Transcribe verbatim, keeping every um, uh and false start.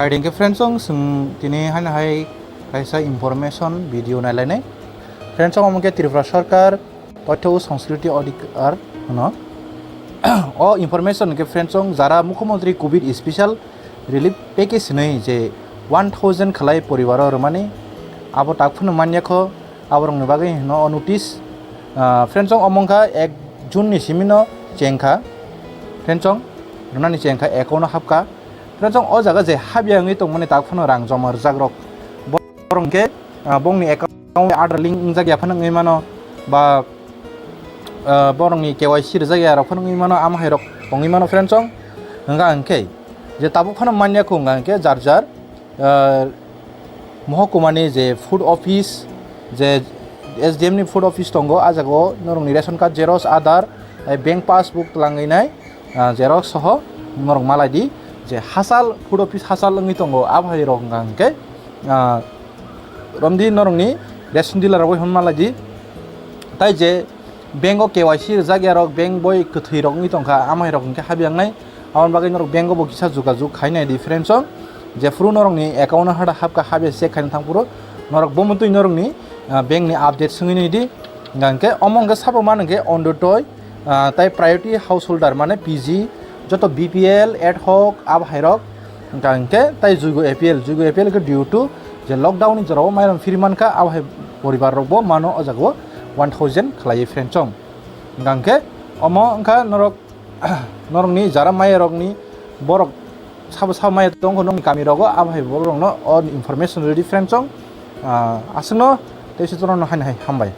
Hai, thank you, friends, chwng tini haino hai kaisa information video nailainai. Friends, omo khe Tripura Sarkar Tothyo o Sanskriti Adhikar hwno. O information khe, friends, jara Mukhyamantri Covid Special Relief Package hinwi je one thousand khlai poribaro rwmani, abo tak phano manya kho. Aborokni bagwi hino o notice. Ah, friends, omo wngkha ek June ni simi no chengkha. Friends, rwnani chengkha, account no hapkha. Friends, o jaga je habya wngwi tongmani tak phano rang joma rwjak rok. Borok hwnkhe, ah, bongni account Aadhaar link wngjak ya phano wngwi mano, ba, ah, borokni K Y C rwjak ya rok phano wngwi mano, amo hai rok wngwi mano, friends. Hwnkha hwnkhe je tabuk phano manya kho, hwnkha hwnkhe jar jar ah, mohokuma ni je food office, je S D M ni food office tongo, ah jaga o norok ni ration card xerox, Aadhaar, eh, bank passbook twlangwi nai, ah, xerox soho norok malai di, je hachal food office hachal wngwi tongo, ah bhai rok hwnkha hwnkhe, ah, romdi norok ni ration dealer rok bai hwn malai di, tai je bank o K Y C rwjak ya rok, bank boi kwthwi rok wngwi tongkha, amai rok hwnkhe habyangnai. Aboni bagwi norok bank o bo kisa jogajog khai nai di, friends, o jephuru norok ni account o hada hapkha, habya check khaina thang phuru norok bo mutwi norok ni, ah, bank ni update swngwi nai di. Hwnkhe omo hwnkhe sabo mano hwnkhe Antyodoi, ah, tai priority householder mane P G, joto B P L, ad hoc, abo hai rok, hwnkha hwnkhe tai Jugo A P L, Jugo A P L khe due to je lockdown ni jorao mairum phiri mankha, abo hai poribar rok bo mano o jaga o one thousand khlaiwi, friends, o. Hwnkha hwnkhe omo wngkha norok, norokni jara maya rokni borok sabo sabo maya tongkha nokni kami rogo, abo hai borok rokno o information rwdi, friends, o. Ah, aswkno tei se torokno haino hai hambai.